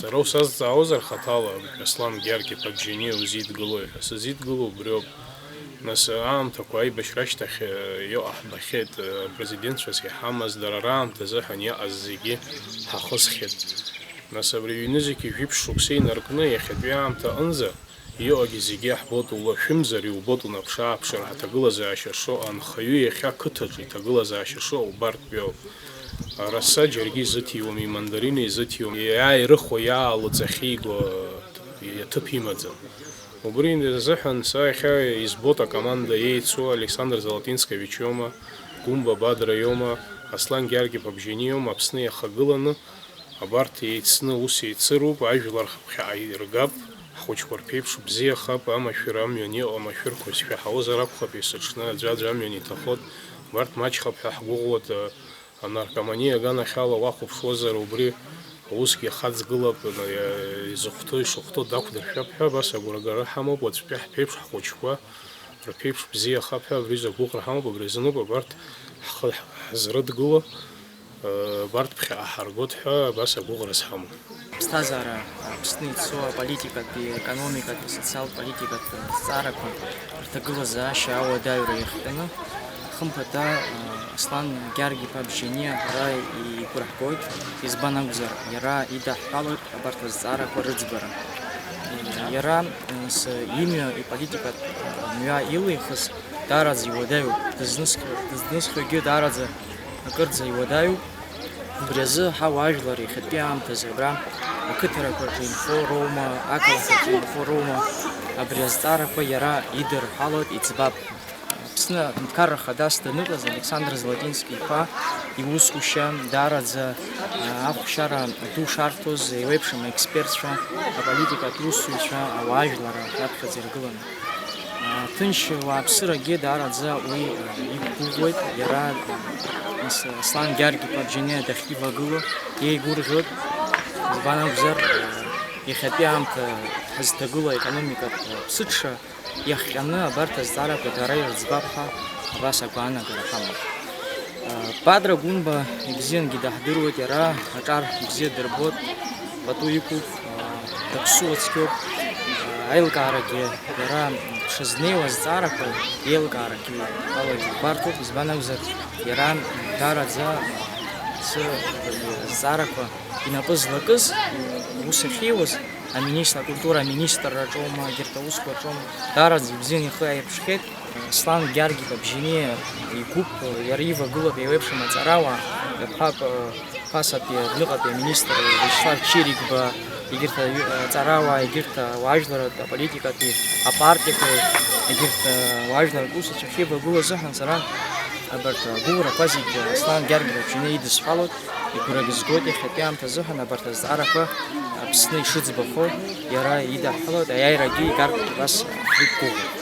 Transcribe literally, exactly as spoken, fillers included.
Сара усазҵаауазар хаҭала, Аслан Гьаргь-иԥа Бжьаниа узидгылои ҳәа, сызидгыло убриоуп. Нас аамҭақәа аибашьра ашьҭахь, э, иҟаҳбахьеит, э, апрезидентцәас иҳамаз, дара раамҭазыҳәан иҟаз зегьы ҳахысхьеит. Нас абри ҩнызқьи жәиԥшь шықәса инаркны иахьатәи аамҭа аҟынӡа иҟагьы зегьы иаҳбоит, улашәымзар иубоит, унаԥшы-ааԥшыр аҭагылазаашьа шыҟоу, анхаҩы иахьа ақыҭаҿы иҭагылазаашьа шыҟоу убартәиоуп. Араса џьаргьы изыҭиуам, имандарина изыҭиуам, иааирыхуа, иаалыҵ ахьиго, иаҭыԥ имаӡам. Убри азыҳәан са иахьа избоит акоманда еицу Александр Золотинскович иоума, Гәымба Бадра иоума, Аслан Гьаргь-иԥа Бжьаниа иоума Аԥсны иахагыланы, абарҭ еицны ус еицыруп, ажәлар ԥхьаҟа иргап, ҳхәыҷқәа рԥеиԥш бзиахап, амашәыр амҩан иҟоу амашәырқәа зшәаҳауазар акәхап есыҽны, аӡәаӡәа амҩан иҭахоит, абарҭ маҷхап ҳәа ҳгәыӷуеит, анаркоманиа аганахьала уахәаԥшуазар, убри аусгьы ахаҵгылап, изыхәҭоу ишыхәҭоу дақәдыршәап ҳәа абас агәрагара ҳамоуп, уаҵәтәи ҳԥеиԥш ҳхәыҷқәа рԥеиԥш бзиахап ҳәа абри изы агәыӷра ҳамоуп, абри азыноуп абарҭ ҳхы ҳзрыдгыло, абарҭ ԥхьаҟа ҳаргоит ҳәа абас агәыӷра зҳамоу. Аԥсҭазаара Аԥсны ицо аполитикатәи, аекономикатәи, асоциалтә политикатәи азҵаарақәа рҭагылазаашьа ауадаҩра иахҟьаны, хымԥада, Аслан Гьаргь-иԥа Бжьаниа ҳара игәырҳгоит, избан акәзар, иара идаҳҳәалоит абарҭ азҵаарақәа рыӡбара. Иара, нас, имҩа, иполитикатә мҩа илихыз даараӡа иуадаҩуп, дызнысхьоу-, дызнысхьоугьы даараӡа акырӡа иуадаҩуп. Убри азы ҳауаажәлар иахьатәи аамҭазы абра ақыҭарақәа рҿы инхо роума, ақалақь рҿы инхо роума, абри азҵаарақәа иара идырҳәалоит, иӡбап ҳәа. Аԥсны аҳәынҭқарра хадас даныҟаз Александр Златински-иԥа иусушьа даараӡа, а, ахәшьара ду шарҭоз еиуеиԥшым аекспертцәа, аполитикатә усзуҩцәа, ауаажәлар раԥхьаӡа иргыланы. Ҭынч уааԥсырагьы даараӡа уи иқәгәыӷуеит, иара, нас, Аслан Гьаргь-иԥа Бжьаниа дахьивагыло иеигәырӷьоит. Избан акәзар, иахьатәи аамҭа ҳазҭагылоу аекономикатә ԥсыҽра иахҟьаны абарҭ азҵаарақәа дара ирыӡбап ҳәа абас агәаанагара ҳамоуп. Бадра Гәымба ибзиангьы даҳдыруеит, иара аҿар бзиа дырбоит, пату иқәуп, дыԥсуа цқьоуп. Аилкаарагьы иара дшазнеиуа азҵаарақәа, еилкаарагьы алагьы гәарҭоуп, избан акәзар, иара даараӡа асы зҵаарақәа инапы злакыз, ус ахьиуаз, аминистр, акультура аминистрраҿоума, егьырҭ аусқәа рҿоума, даараӡа ибзианы ихы аирԥшхьеит. Аслан Гьаргь-иԥа Бжьаниа игәыԥ, иара ивагылоуп еиуеиԥшым аҵарауаа, иаҳҳәап, ԥасатәи аҩныҟатәи аминистр Виачеслав Чирикба, егьырҭ аҩ-, аҵарауаа, егьырҭ ауаажәларратә аполитикатәи апартиақәеи, егьырҭ ауаажәларратә усуцәа ахьивагылоу азыҳәан сара абарҭ агәыӷрақәа зегьы Аслан Гьаргь-иԥа Бжьаниа идысҳәалоит, игәра згоит иахьатәи аамҭа азыҳәан абарҭ азҵаарақәа Аԥсны ишыӡбахо, иара идаҳҳәалоит, аиааирагьы игартә убас ҳрықәгәыӷуеит.